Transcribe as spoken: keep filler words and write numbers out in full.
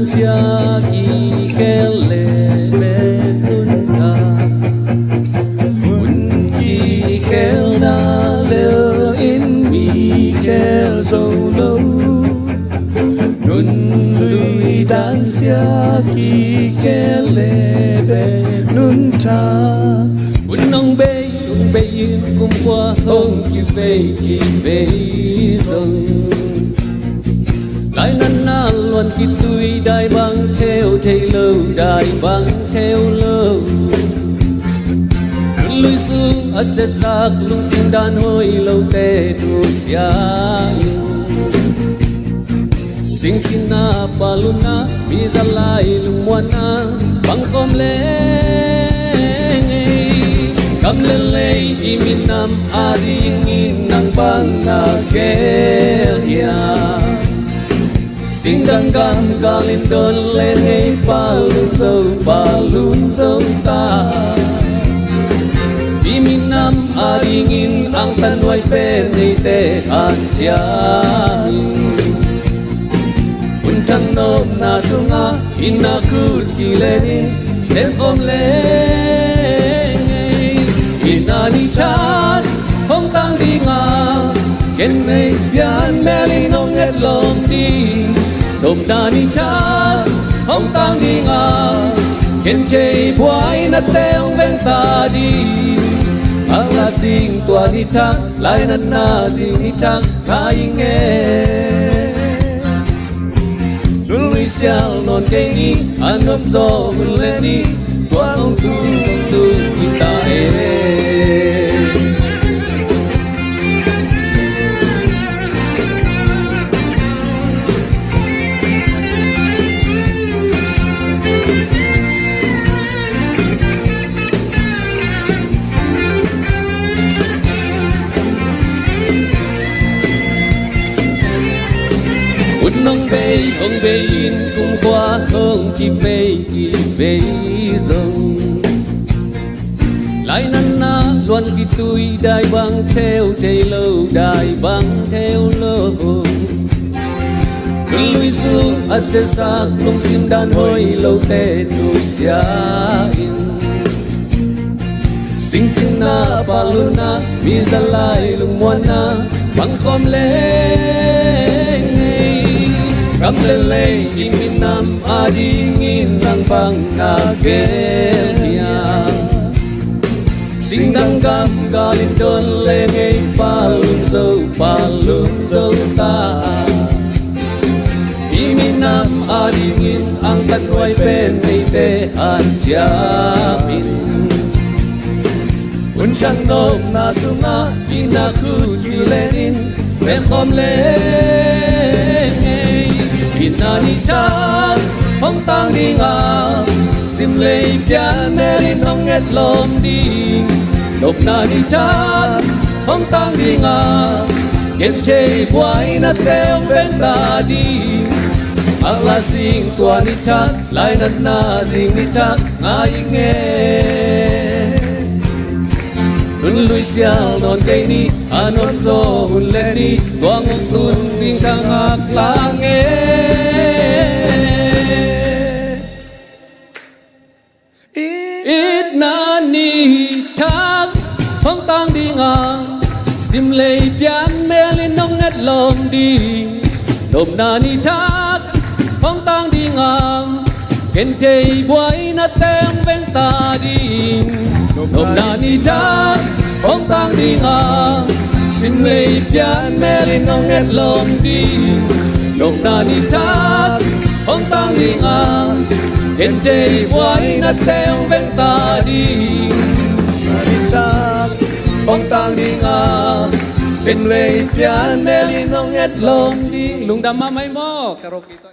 Sia kikhel le bek nuntak, hun kikhelna lel in mi khel zo lo. Nun lui dan sia kikhel le bek nuntak, hun hong bei, hong bei in kum khua hong kivei kivei zong, lainatna luan khitui dai bang theu thei lo, dai bang theu lo. Nun lui sung a siasak lungsim dan hoih lote nusia in, singcin a palunna mi zalai lungmuanna bang khawm leng ei. Gam le lei i minam adingin nang bang na gel hiam? Singdang gam galin don leng ei, palun zo, palun zo ta. I minam adingin angtan huai pen neite hanciam in, hun thang nopna sungah i na khut kilenin sem khawm leng ei. Itna ni thak hong tang dinga, ken hei pian melin hong etlawm ding. Nopna ni thak hong tang dinga, ken thei buainate hong veng ta ding. Akla sing tua ni thak, lainatna zing ni thak, ngai ing e. Nun lui sial nawn kei ni, a nuam zaw hun le ni, tua hong tung tung hi ta e. Hun hong bei, hong bei in kum khua hong kivei kivei zong, lainatna luan khitui dai bang theu thei lo, dai bang theu lo. Nun lui sung a siasak lungsim dan hoih lote nusia in, singcin a palunna mi zalai lungmuanna bang khawm leng ei. Gam le lei i minam adingin nang bang na gel hiam? Singdang gam galin don leng ei, palun zo, palun zo ta. I minam adingin angtan huai pen neite hanciam in, hun thang nopna sungah i na khut kilenin sem khawm leng ei. Itna ni thak hong tang dinga, sim lei pian melin hong etlawm ding. Nopna ni thak hong tang dinga, ken thei buainate hong veng ta ding. Akla sing tua ni thak, lainatna zing ni thak, ngai ing e. Nun lui sial nawn kei ni, a nuam zaw hun le ni, tua hong tung ding ka ngak lang e. Itna ni thak hong tang dinga, sim lei pian melin hong etlawm ding. Nopna ni thak hong tang dinga, ken thei buainate hong veng ta ding. Nopna ni thak hong tang dinga, sim lei pian melin hong etlawm ding. Nopna ni thak hong tang dinga, ken thei buainate hong veng ta ding. Nopna ni thak hong tang dinga, sim lei pian melin hong etlawm ding. Lungdam mahmah ei maw, karaoke.